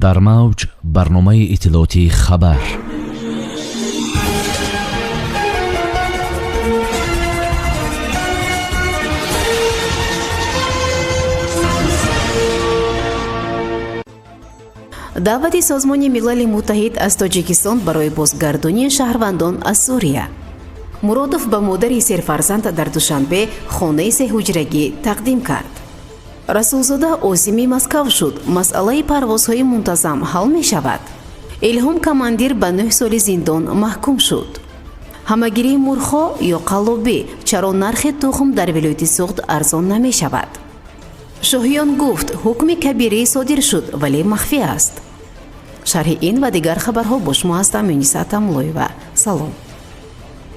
Дар мавҷ барномаи иттилоотии «Хабар». Даъвати Созмони Милали Муттаҳид аз Тоҷикистон барои бозгардонии шаҳрвандон аз Сурия. Муродов ба модари серфарзанд дар Душанбе хонаи сеҳуҷрагӣ тақдим кард. Расулзода озими Москав шуд. Масъалаи парвозҳои мунтазам ҳал мешавад. Илҳом Командир ба 9 соли зиндон маҳкум шуд. Ҳамагирии мурғҳо ё қаллобӣ: чаро нархи тухм дар вилояти Суғд арзон намешавад? Шоҳиён гуфт, ҳукми кабирӣ содир шуд, вале махфӣ аст. Шарҳи ин ва дигар хабарҳо бо шумо ҳастам, Юниса Тамлоева. Салом.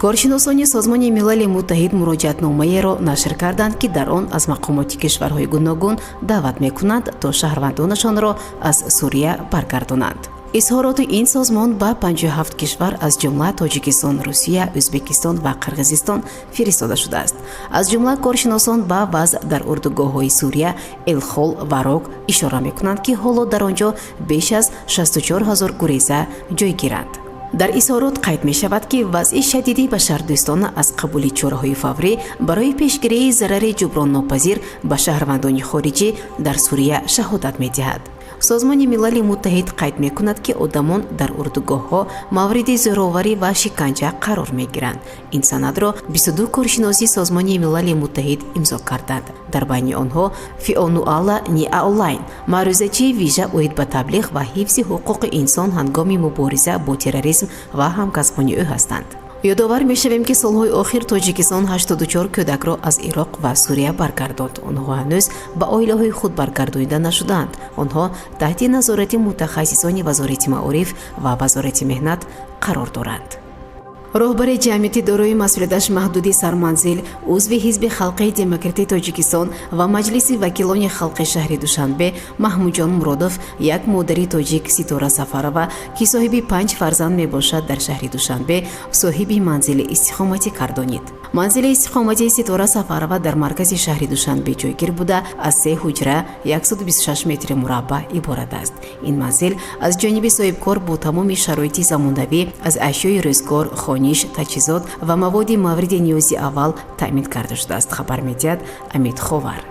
Коршиносони Созмони Милали Муттаҳид муроҷиатномаеро нашр карданд, ки дар он аз мақомоти кишварҳои гуногун даъват мекунанд, то шаҳрвандонашонро аз Сурия баргардонанд. Изҳороти ин созмон ба 57 кишвар, аз ҷумла Тоҷикистон, Русия, Ӯзбекистон ва Қирғизистон фиристода шудааст. Аз ҷумла коршиносон ба вазъ дар урдугоҳҳои Сурия Элхол ва Рок ишора мекунанд, ки ҳоло дар он ҷо беш аз 64 ҳазор гуреза ҷойгиранд. Дар изҳорот қайд мешавад, ки вазъи шадиди башардӯстона аз қабули чораҳои фаврӣ барои пешгирии зарари ҷуброннопазир ба шаҳрвандони хориҷӣ дар Сурия шаҳодат медиҳад. Созмони Милали Муттаҳид қайд мекунад, ки одамон дар урдугоҳҳо мавриди зӯроварӣ ва шиканҷа қарор мегиранд. Ин санадро 22 коршиноси Созмони Милали Муттаҳид имзо карданд. Дар байни онҳо Фионуала Ниаолайн, маърӯзачии вижа оид ба таблиғ ва ҳифзи ҳуқуқи инсон ҳангоми мубориза бо терроризм, ва ҳамкасбони ӯ ҳастанд. Ёдовар мешавем, ки солҳои охир Тоҷикистон 84 кӯдакро аз Ироқ ва Сурия баргардонд. Онҳо ҳанӯз ба оилаҳои худ баргардонида нашудаанд. Онҳо таҳти назорати мутахассисони Вазорати маориф ва Вазорати меҳнат қарор доранд. Роҳбари ҷамъияти дорои масъулияташ маҳдуди «Сарманзил», узви Ҳизби халқии демократии Тоҷикистон ва Маҷлиси вакилони халқи шаҳри Душанбе Маҳмудҷон Муродов як модари тоҷик, Ситора Сафарова, ки соҳиби панҷ фарзанд мебошад, дар шаҳри Душанбе соҳиби манзили истиқоматӣ гардонид. Манзили истиқоматии Ситора Сафарова дар маркази шаҳри Душанбе ҷойгир буда, аз се ҳуҷра, 126 метри мураббаъ иборат аст. Ин манзил аз ҷониби соҳибкор бо тамоми шароити замонавӣ аз ашёи рӯзгор, хониш, таҷҳизот ва маводи мавриди ниёзи аввал таъмин карда шудааст, хабар медиҳад Амид Ховар.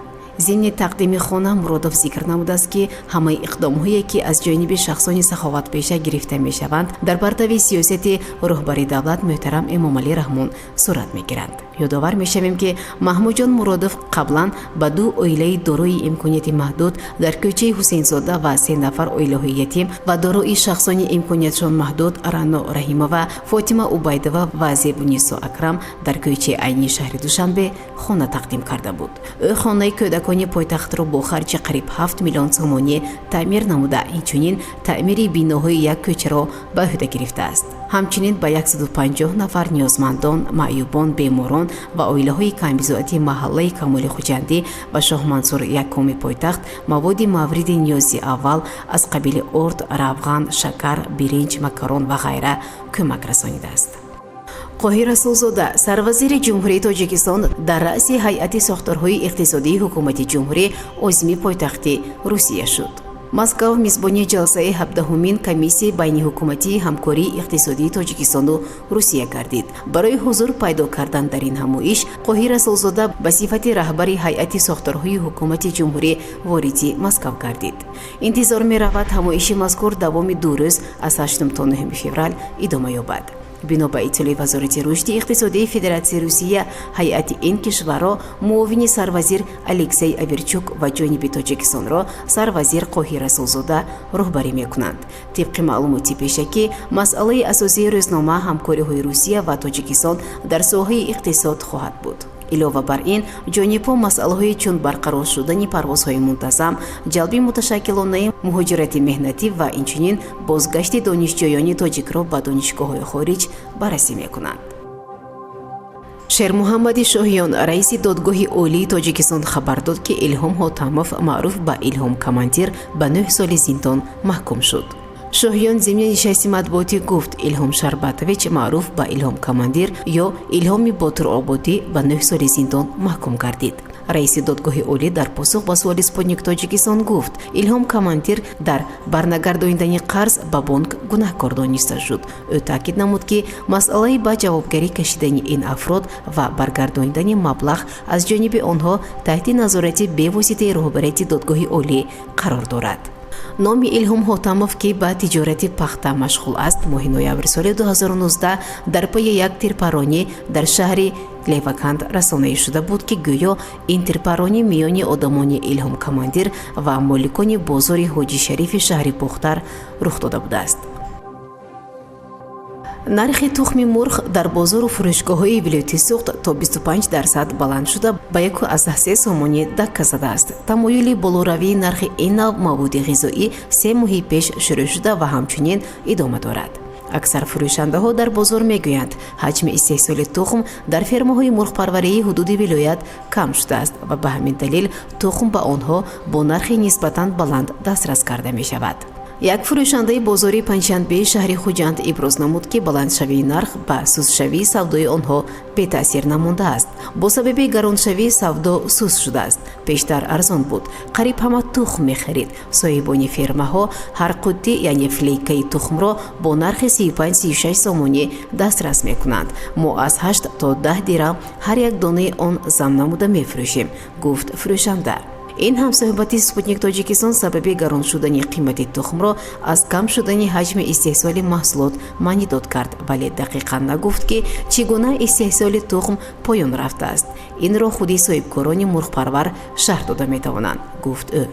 Зимни тақдими хона Муродов зикр намудааст, ки ҳамаи иқдомҳое, ки аз ҷониби шахсони саховатпеша гирифта мешаванд, дар партави сиёсати роҳбари давлат муҳтарам Эмомалӣ Раҳмон сурат мегиранд. Ёдовар мешавем, ки Маҳмудҷон Муродов қаблан ба ду оилаи дорои имконияти маҳдуд дар кӯчаи Ҳусейнзода ва се нафар оилаҳои ятим ва дорои шахсони имкониятшон маҳдуд Рано Раҳимова, Фотима Убайдова ва Зебунисо Акрам дар кӯчаи Айнии шаҳри Душанбе хона тақдим карда буд. Ӯ хонаи кӯдакони пойтахтро бо харҷи қариб 7 миллион сомонӣ таъмир намуда, инчунин таъмири биноҳои як кӯчаро ба ӯҳда гирифтааст. Ҳамчунин ба 150 нафар ниёзмандон, маъюбон, беморон ва оилаҳои камбизоати маҳаллаи Камоли Хуҷандӣ ва Шоҳмансур якуми пойтахт маводи мавриди ниёзи аввал аз қабили орд, равған, шакар, биринҷ, макарон ва ғайра кӯмак расонидааст. Қоҳир Расулзода, сарвазири Ҷумҳурии Тоҷикистон, дар раъси ҳайати сохторҳои иқтисодии ҳукумати ҷумҳурӣ озими пойтахти Русия шуд. Москав мизбони ҷалсаи 17-умин комиссияи байниҳукуматии ҳамкории иқтисодии Тоҷикистону Русия гардид. Барои ҳузур пайдо кардан дар ин ҳамоиш Қоҳир Расулзода ба сифати раҳбари ҳайати сохторҳои ҳукумати ҷумҳурӣ вориди Москав гардид. Интизор меравад, ҳамоиши мазкур давоми 2 рӯз аз 8 то 9 феврал идома ёбад. Бино ба иттилои Вазорати рушди иқтисодии Федератсияи Русия, ҳайати ин кишварро муовини сарвазир Алексей Оверчук ва ҷониби Тоҷикистонро сарвазир Қоҳир Расулзода роҳбарӣ мекунанд. Тибқи маълумоти пешакӣ, масъалаи асосии рӯзнома ҳамкориҳои Русия ва Тоҷикистон дар соҳаи иқтисод хоҳад буд. Илова бар ин, ҷонибҳо масъалаҳои чун барқарор шудани парвозҳои мунтазам, ҷалби муташаккилонаи муҳоҷирати меҳнатӣ ва инчунин бозгашти донишҷӯёни тоҷикро ба донишгоҳҳои хориҷ баррасӣ мекунанд. Шермуҳаммади Шоҳиён, раиси Додгоҳи Олии Тоҷикистон, хабар дод, ки Илҳом Ҳотамов, маъруф ба Илҳом Командир, ба 9 соли зиндон маҳкум шуд. Шоҳиён зимни нишасти матбуотӣ гуфт: Илҳом Шарбатович, маъруф ба Илҳом Командир ё Илҳоми Ботурободӣ, ба 9 соли зиндон маҳкум гардид. Раиси Додгоҳи Олӣ дар посух ба суоли «Спутник Тоҷикистон» гуфт, Илҳом Командир дар барнагардонидани қарз ба бонк гунаҳкор дониста шуд. Ӯ таъкид намуд, ки масъалаи ба ҷавобгарӣ кашидани ин афрод ва баргардонидани маблағ аз ҷониби онҳо таҳти назорати бевоситаи роҳбарияти Додгоҳи Олӣ қарор дорад. Номи Илҳом Ҳотамов, ки ба тиҷорати пахта машғул аст, моҳи ноябри соли 2019 дар пайи як тирпаронӣ дар шаҳри Леваканд расонаӣ шуда буд, ки гӯё ин тирпаронӣ миёни одамони Илҳом Командир ва моликони бозори Ҳоҷи Шарифи шаҳри Бохтар рух дода будааст. Нархи тухми мурғ дар бозору фурӯшгоҳҳои вилояти Суғд то 25% баланд шуда, ба 1,3 сомонӣ дакка задааст. Тамоюли болоравии нархи ин нав маводи ғизоӣ 3 моҳи пеш шурӯъ шуда ва ҳамчунин идома дорад. Аксар фурӯшандаҳо дар бозор мегӯянд, ҳаҷми истеҳсоли тухм дар фермаҳои мурғпарварии ҳудуди вилоят кам шудааст ва ба ҳамин далел тухм ба онҳо бо нархи нисбатан баланд дастрас карда мешавад. Як фурӯшандаи бозори Панҷшанбеи шаҳри Хуҷанд иброз намуд, ки баландшавии нарх ба сустшавии савдои онҳо бетаъсир намондааст. Бо сабаби гароншавии савдо суст шудааст. Пештар арзон буд, қариб ҳама тухм мехарид. Соҳибони фермаҳо ҳар қуттӣ, яъне флейкаи тухмро бо нархи 35-36 сомонӣ дастрас мекунанд. Мо аз 8 то 10 дирам ҳар як донаи он зам намуда мефурӯшем, гуфт фурӯшанда. Ин ҳамсӯҳбати «Спутник Тоҷикистон» сабаби гарон шудани қимати тухмро аз кам шудани ҳаҷми истеҳсоли маҳсулот маънидод кард, вале дақиқан нагуфт, ки чӣ гуна истеҳсоли тухм поён рафтааст. Инро худи соҳибкорони мурғпарвар шарҳ дода метавонанд, гуфт ӯ.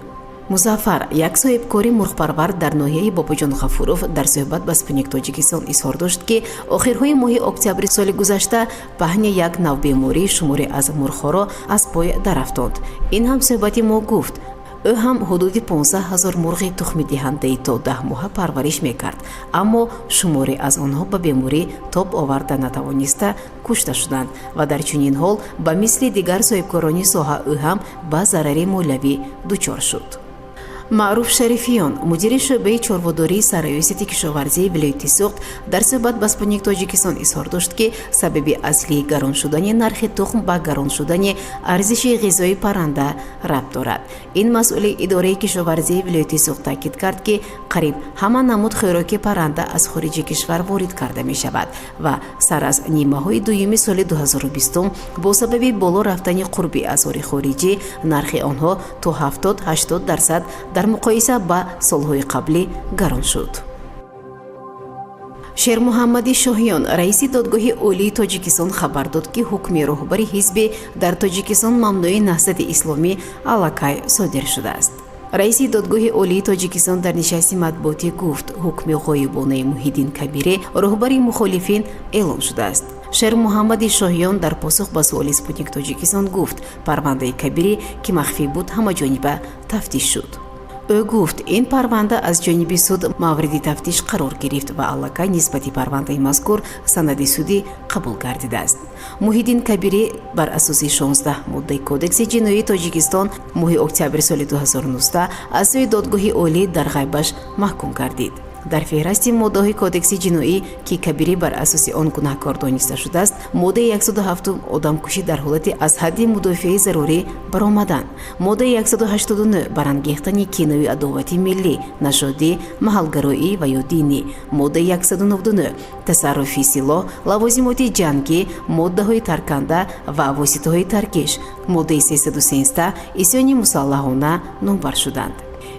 Музаффар, як соҳибкори мурғпарвар дар ноҳияи Бобоҷон Ғафуров, дар суҳбат ба «Спутник Тоҷикистон» изҳор дошт, ки охирҳои моҳи октябри соли гузашта паҳни як нав беморӣ шуморе аз мурғҳоро аз пой дарафтонд. Ин ҳамсӯҳбати мо гуфт, ӯ ҳам ҳудуди 15 ҳазор мурғи тухмидиҳандаи то 10 моҳа парвариш мекард, аммо шуморе аз онҳо ба беморӣ тоб оварда натавониста кушта шуданд ва дар чунин ҳол ба мисли дигар соҳибкорони соҳа ӯ ҳам ба зарари молиявӣ дучор шуд. Маъруф Шарифиён, мудири шӯъбаи чорводории Сарраёсати кишоварзии вилояти Суғд, дар суҳбат ба «Спутник Тоҷикистон» изҳор дошт, ки сабаби аслии гарон шудани нархи тухм ба гарон шудани арзиши ғизои парранда рабт дорад. Ин масъули идораи кишоварзии вилояти Суғд таъкид кард, ки қариб ҳама намуд хӯроки парранда аз хориҷи кишвар ворид карда мешавад ва сар аз нимаҳои дуюми соли 2020 бо сабаби боло рафтани қурби асъори хориҷӣ нархи онҳо то 70-80% дар муқоиса ба солҳои қаблӣ гарон шуд. Шермуҳаммади Шоҳиён, раиси Додгоҳи Олии Тоҷикистон, хабар дод, ки ҳукми роҳбари ҳизби дар Тоҷикистон мамнӯи Наҳзати Исломӣ аллакай содир шудааст. Раиси Додгоҳи Олии Тоҷикистон дар нишасти матбуотӣ гуфт, ҳукми ғоибонаи Муҳиддин Кабирӣ, роҳбари мухолифин, эълон шудааст. Шермуҳаммади Шоҳиён дар посух ба суоли «Спутник Тоҷикистон» гуфт, парвандаи Кабирӣ, ки махфӣ буд, ҳамаҷониба тафтиш шуд. Ӯ гуфт, ин парванда аз ҷониби суд мавриди тафтиш қарор гирифт ва аллакай нисбати парвандаи мазкур санади судӣ қабул гардидааст. Муҳиддин Кабирӣ бар асоси 16 моддаи Кодекси ҷиноии Тоҷикистон моҳи октябри соли 2019 аз сӯи Додгоҳи Олӣ дар ғайбаш маҳкум гардид. Дар феҳрасти моддаҳои Кодекси ҷиноӣ, ки Кабирӣ бар асоси он гунаҳкор дониста шудааст, моддаи 107, одамкушӣ дар ҳолати аз ҳадди мудофиаи зарурӣ баромадан, моддаи 189, барангехтани кинаю адовати миллӣ, нажодӣ, маҳалгароӣ ва ё динӣ, моддаи 199, тасарруфи силоҳ, лавозимоти ҷангӣ, моддаҳои тарканда ва воситаҳои таркиш, моддаи 313, исёни мусаллаҳона номбар шуданд.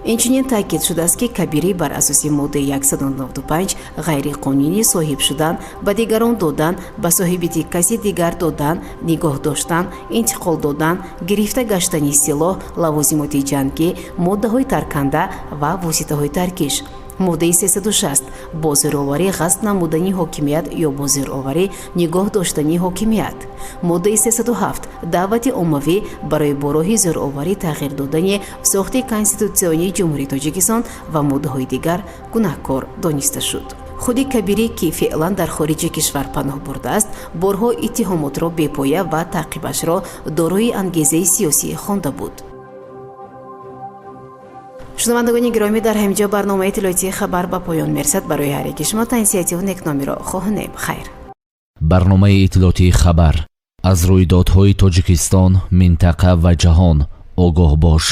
Инчунин таъкид шудааст, ки Кабирӣ бар асоси моддаи 195, ғайриқонунӣ соҳиб шудан, ба дигарон додан, ба соҳибити каси дигар додан, нигоҳ доштан, интиқол додан, гирифта гаштани силоҳ, лавозимоти ҷангӣ, моддаҳои тарканда ва воситаҳои таркиш, моддаи 360, бо зӯроварӣ ғасб намудани ҳокимият ё бо зӯроварӣ нигоҳ доштани ҳокимият, моддаи 307, даъвати оммавӣ барои бо роҳи зӯроварӣ тағйир додани сохти конститутсионии Ҷумҳурии Тоҷикистон ва моддаҳои дигар гунаҳкор дониста шуд. Худи Кабирӣ, ки феълан дар хориҷи кишвар паноҳ бурдааст, борҳо иттиҳомотро бепоя ва таъқибашро дорои ангезаи сиёсӣ хонда буд. Шунавандагони гиромӣ, дар ҳамин ҷо барномаи иттилоотии «Хабар» ба поён мерасад. Барои ҳар яки шумо тансиҳативу некномиро хоҳонем. Хайр. Барномаи иттилоотии «Хабар». Аз рӯйдодҳои Тоҷикистон, минтақа ва ҷаҳон огоҳ бош.